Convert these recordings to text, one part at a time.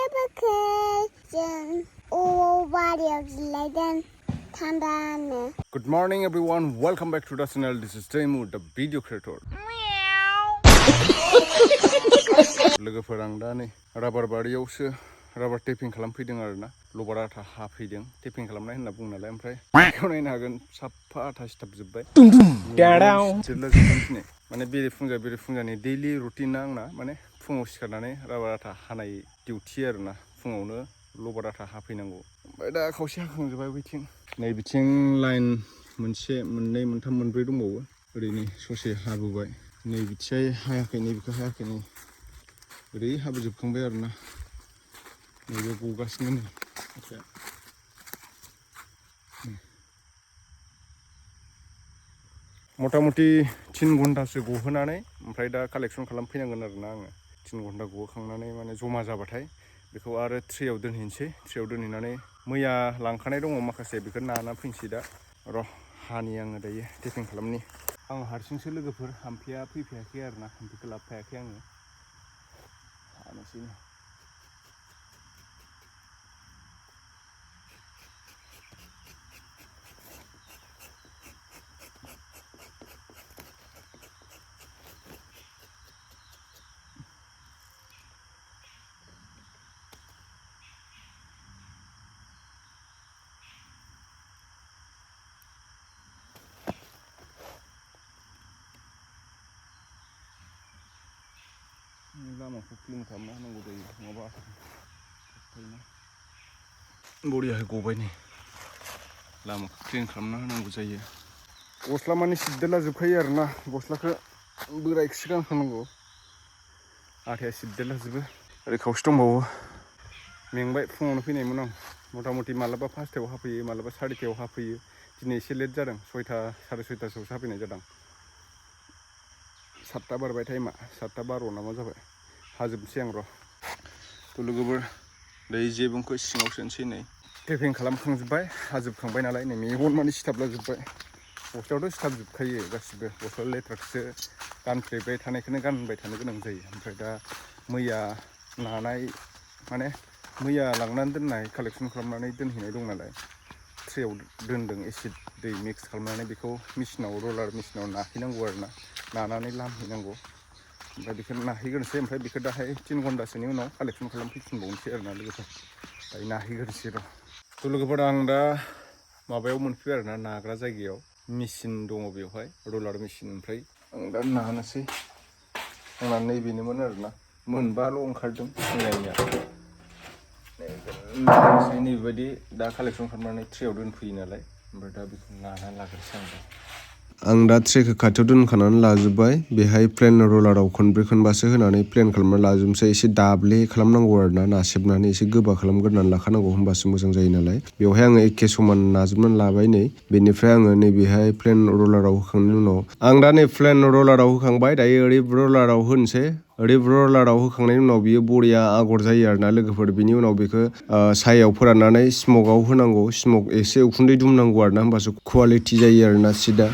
Good morning everyone, welcome back to the channel. This is Taimu, the video creator. लोगोफोर आं दा नै राबार बारियावसो राबार टेपिं खालामफैदों आरोना लबार आथा हाफैदों टेपिं खालामनाय होनना बुङो नालाय ओमफ्राय बेखौ नायनो हागोन साफा आथा सिथाबजोब्बाय माने बेरे दैलि रुटिना आंना माने फुङाव सिखारनानै राबार आथा हानाय डिउटि आरोना फुङावनो लबार आथा हाफैनांगौ ओमफ्राय दा खावसे हाखांजोब्बाय बिथिं नै बिथिं लाइन मोनसे मोननै मोनथाम मोनब्रै दंबावो ओरैनो ससे हाबोबाय नै बिथिंहाय हायाखै नै बेखौ हायाखै नै ओरै हाबोजोबखांबाय आरोना नैबे गगासिनो नै आखाया मथा मथि 3 घन्टासो गहोनानै ओमफ्राय दा कालेक्सन खालामफैनांगोन आरोना आङो 3 घन्टा गहोखांनानै माने जमा जाबाथाय बेखौ आरो ट्रेयाव दोनहैनोसै ट्रेयाव दोनहैनानै मैया लांखानाय दङ माखासे बेखौ नाना फैनोसै दा र' हानि आङो दायो टेपिं खालामनि आं हारसिंसो लोगोफोर हाम्फेया फैफायाखै आरोना हाम्फेखौ लाबोफायाखै आङो हानोसै लामाखौ क्लिन खालामना होनांगौ जायो नङाबा बरियाहाय गबाय नै लामाखौ क्लिन खालामना होनांगौ जायो गस्ला माने सिबदेला जोबखायो आरोना गस्लाखौ बोरायखौसो गानखानांगौ आथाया सिबदेला जोबो ओरै खावसे दंबावो मेंबाय फुङावनो फैनायमोन आं मथा मथि मालाबा 5टायाव हाफैयो मालाबा 4टायाव हाफैयो दिनै एसे लेट जादों 6टा 6:30 हाफैनाय जादों 7टा बारबाय टाइमा 7टा 12 नामा जाबाय हाजोबनोसै आं र' थ' लोगोफोर दायो जेबुंखौ सिङाव सोनोसै नै टेपिं खालामखांजोब्बाय हाजोबखांबाय नालाय नै मेगन माने सिथाबलाजोब्बाय गस्लायावथ' सिथाबजोबखायो गासिबो गस्ला लेथ्राखौसो गानफ्लेबाय थानायखौनो गानबाय थानो गोनां जायो ओमफ्राय दा मैया नानाय माने मैया लांनानै दोननाय कालेक्सन खालामनानै दोनहैनाय दं नालाय ट्रेयाव दोनदों एसिड दै मिक्स खालामनानै बेखौ मेचिनाव रलार मेचिनाव नाहैनांगौ आरोना नानानै लामहैनांगौ ओमफ्राय बेखौ नाहैग्रोनोसै ओमफ्राय बेखौ दाहाय 3 घन्टासोनि उनाव कालेक्सन खालामफैफिनबावनोसै आरोना लोगोफोर दायो नाहैग्रोनोसै र' थ' लोगोफोर आं दा माबायाव मोनफैबाय आरोना नाग्रा जायगायाव मेचिन दङ बेवहाय रलार मेचिन ओमफ्राय आं दा नानोसै आंना नैबेनोमोन आरोना मोनबाल' ओंखारदों मैयानिया नानोसै नैबेबायदि दा कालेक्सन खालामनानै ट्रेयाव दोनफैयो नालाय ओमफ्राय दा बेखौ नानानै लाग्रोसै आं दा ट्रेखौ खाथियाव दोनखानानै लाजोब्बाय बेहाय प्लेन रलाराव खनब्रै खनबासो होनानै प्लेन खालामनानै लाजोबनोसै एसे दाब्ले खालामनांगौ आरोना नासेबनानै एसे गोबा खालामग्रोनानै लाखानांगौ होमबासो मोजां जायो नालाय बेवहाय आङो एखे समान नाजोबनानै लाबाय नै बेनिफ्राय आङो नैबेहाय प्लेन रलाराव होखांनायनि उनाव आं दा नै प्लेन रलाराव होखांबाय दायो ओरै रलाराव होनोसै ओरै रलाराव होखांनायनि उनाव बियो बरिया आगर जायो आरोना लोगोफोर बिनि उनाव बेखौ सायाव फोराननानै स्मकआव होनांगौ स्मक एसे उखुन्दै दुमनांगौ आरोना होमबासो क्वालिटि जायो आरोना सिदा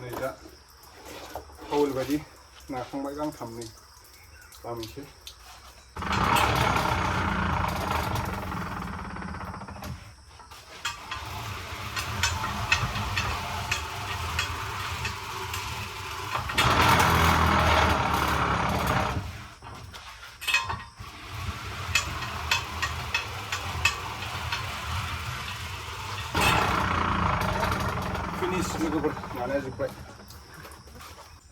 नै दा फावल बायदि नाखांबाय गांथामनै गामोनसो फिनिश लोगोफोर नानाया जोब्बाय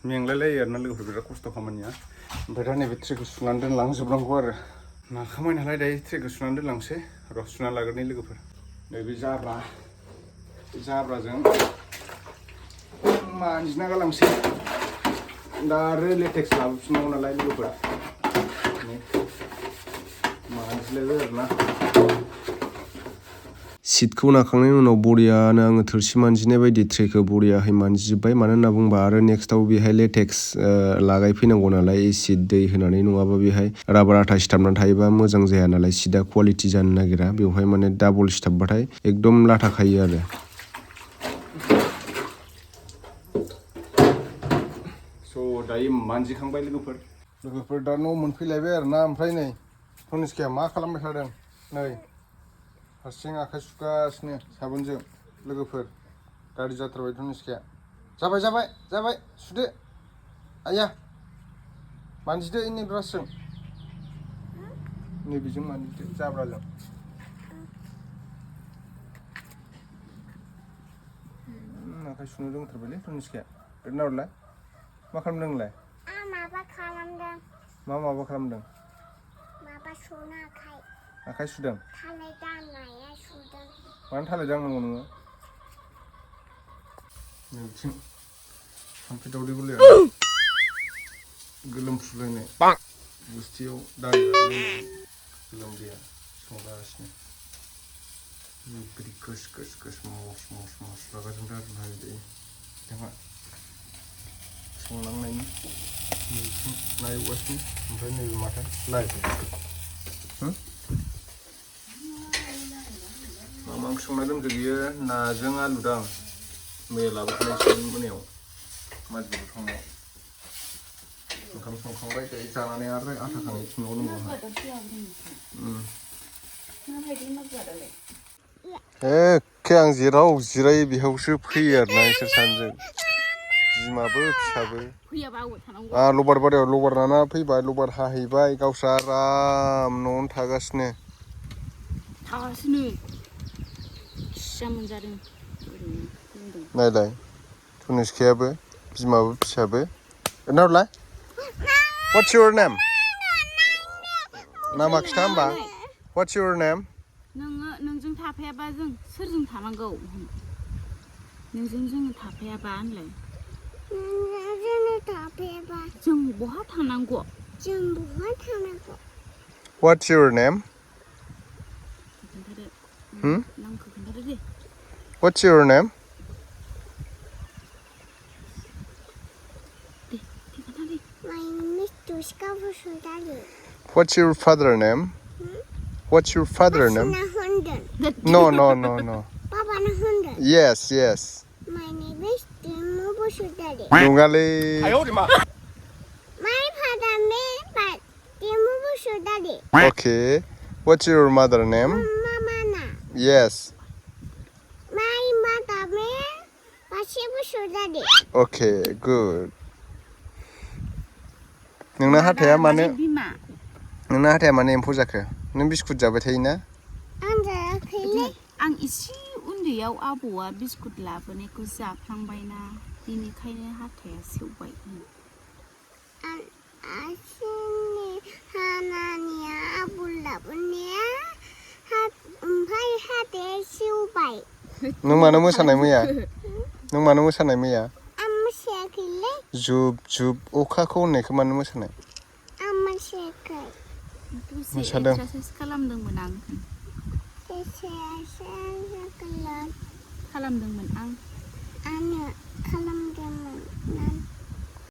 मेंलायलायो आरोना लोगोफोर बिराद खस्थ' खामानिया ओमफ्राय दा नैबे ट्रेखौ सुनानै दोनलांजोबनांगौ आरो नाखांबाय नालाय दायो ट्रेखौ सुनानै दोनलांसै र' सुनानै लाग्रोनि लोगोफोर नैबे जाब्राजों मानजिना गालांसै दा आरो लेटेक्स लाबोफिननांगौ नालाय लोगोफोर मानजिलायबाय आरोना सिटखौ नाखांनायनि उनाव बरियानो आङो थोरसि मानजिनाय बायदि ट्रेखौ बरियाहै मानजिजोब्बाय मानो होनना बुंबा आरो नेक्स्टआव बेहाय लेटेक्स लागायफैनांगौ नालाय एसिड दै होनानै नङाबा बेहाय राबार आथा सिथाबनानै थायोबा मोजां जाया नालाय सिटआ क्वालिटि जानो नागिरा बेवहाय माने डाबल सिथाबबाथाय एकदम लाथा खायो आरो दायो मानजिखांबाय लोगोफोर दा न' मोनफैलायबाय आरोना ओमफ्राय नै तनिष्काया मा खालामबाय थादों नै हारसिं आखाइ सुगासिनो साबोनजों लोगोफोर गाज्रि जाथारबाय तनिष्काया जाबाय सुदो आया मानजिदो नै ब्रासजों नैबेजों मानजिदो जाब्राजों आखाइ सुनो रोंथारबायलै तनिष्काया ओरैनो हरलाय मा खालामदों नोंलाय माबा खालामदों माबा खालामदों माबा सुनो आखाइ सुदों थालिर दाननाया सुदों मानो थालिर दांनांगौ नोङो नोंथिं थाम्फै दावदै गलाया गोलोमफ्रुलायनाय गुस्थियाव दांनानै गोलोमदैया संगासिनो बिदि गोस मस रागा जोंदो आरो ना बिदि जोंहा संनांनायनि नायगासिनो ओमफ्राय नैबे माथो लाइ मा ओंख्रि संना दोनखो बियो नाजों आलु दां मैया लाबोखानायसो मोनायाव मानसिफोर संनायाव ओंखाम संखांबाय दायो जानानै आरो आथा खानायफिननांगौ एखे आं जेराव जिरायो बेयावसो फैयो आरोना इसोर सानैजों बिमाबो फिसाबो लबार बारियाव लबार लाना फैबाय लबार हाहैबाय गावस्रा आराम न'आवनो थागासिनो नायलाय तनिष्कायाबो बिमाबो फिसाबो ओरैनो हरलाय What's your name? नामा खिथा होमबा What's your name? नोंजों थाफायाबा जों सोरजों थानांगौ नोंजों जोङो थाफायाबा होनलाय जों बहा थानांगौ What's your name? नामखौ खोन्थादो दे What's your name? My name is Tushka Vasudhari. What's your father name? What's your father name? No. Papa Nahunda. Yes. My name is Timu Vasudhari. नङालै My father name is Timu Vasudhari. Okay. What's your mother name? Mamana. Yes. My mother name is Vasudhari. Okay, good. नोंना हाथाया मानो एम्फौ जाखो नों biscuit जाबाय थायोना आं जायाखैलै आं एसे उन्दैयाव आबौआ बिस्कुट लाबोनायखौ जाफ्लांबायना बेनिखायनो हाथाया सेवबाय आसिनि हानानिया आबौ लाबोनाया ओमफ्राय हाथाया सेवबाय नों मानो मोसानाय मैया आं मोसायाखैलै जुब अखाखौ होननायखौ मानो मोसानाय आं मोसायाखै मोसादों एक्सारसाइज खालामदोंमोन आं खालामदोंमोन